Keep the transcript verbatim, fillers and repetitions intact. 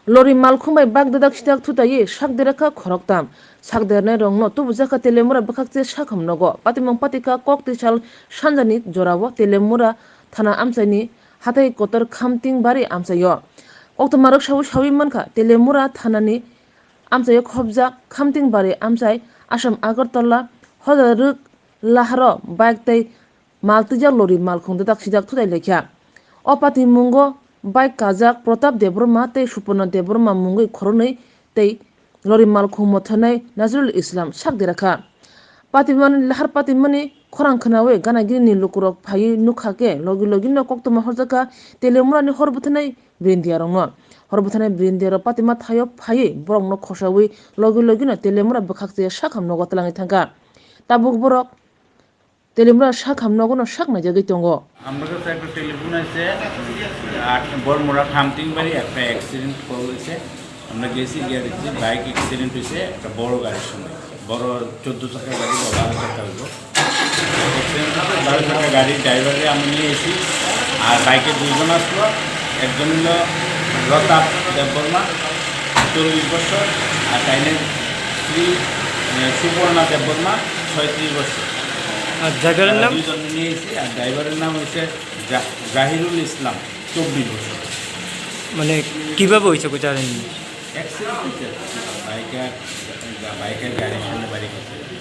Lori malkhung bai bike dadak sidak thutaiwi sak derakha khoroktham. Sak dernai rokno tubujakha Telemura bwkhakche sakham nogo. Patimung patikha kok twi sal sanjani jorao Telemura thana amchaini hatai kotor Khamting bari amchaio. Koktwma rok sawi sawi mankha Telemura thanani amchaio khobjak Khamting bari amchai Assam Agartala hoda rwk laharo bike tei mal twijak lori malkhung dadak sidak thutai laikha. O patimungo bike kajak Pratap Debbarma tei Suporna Debbarma mungwi khoroknwi tei lori malkhung mothanai Nazrul Islam sak derakha. Patimani lahar patimani khorang khwnawi gana gini ni lukurok phaiwi nukha khe logi logi no koktwma horjakha Telemura ni hor bwthanai Brindia rokno. Hor bwthanai Brindia rok patima thaio phaiwi borokno khosawi logi logi no Telemura bwkhakche sakham nogo twlangwi thangkha. Tabuk borok Telemura sakham nogono sak naijagwi tongo. আমরা কাছে একটা টেলিফোন আছে, আট বড়মুড়া খামতিংবাড়ি একটা accident call হয়েছে। আমরা গেছি, গিয়ে দেখছি বাইক অ্যাক্সিডেন্ট হয়েছে একটা বড় গাড়ির সঙ্গে। বড় চোদ্দ চাকা গাড়ি বা বারো চাকা হইব। অ্যাক্সিডেন্ট হয়েছে, বারো চাকা গাড়ির ড্রাইভারকে আমরা নিয়ে এসি। আর বাইকে দুইজন আসলো, একজন হলো রতাপ দেববর্মা, চল্লিশ বছর, আর তাইনের স্ত্রী, আহ, সুপর্ণা দেববর্মা, ছয়ত্রিশ বছর। আর ড্রাইভারের তারা নাম? দুইজন নিয়ে এসি, আর ড্রাইভারের নাম হচ্ছে জা-, জাহিরুল ইসলাম, চব্বিশ বছর। মানে, কিভাবে হয়েছে, কোথায় হয়নি? অ্যাক্সিডেন্ট হয়েছে, বাইকার, বাইকের গাড়ির সামনে বাড়ি গেছে।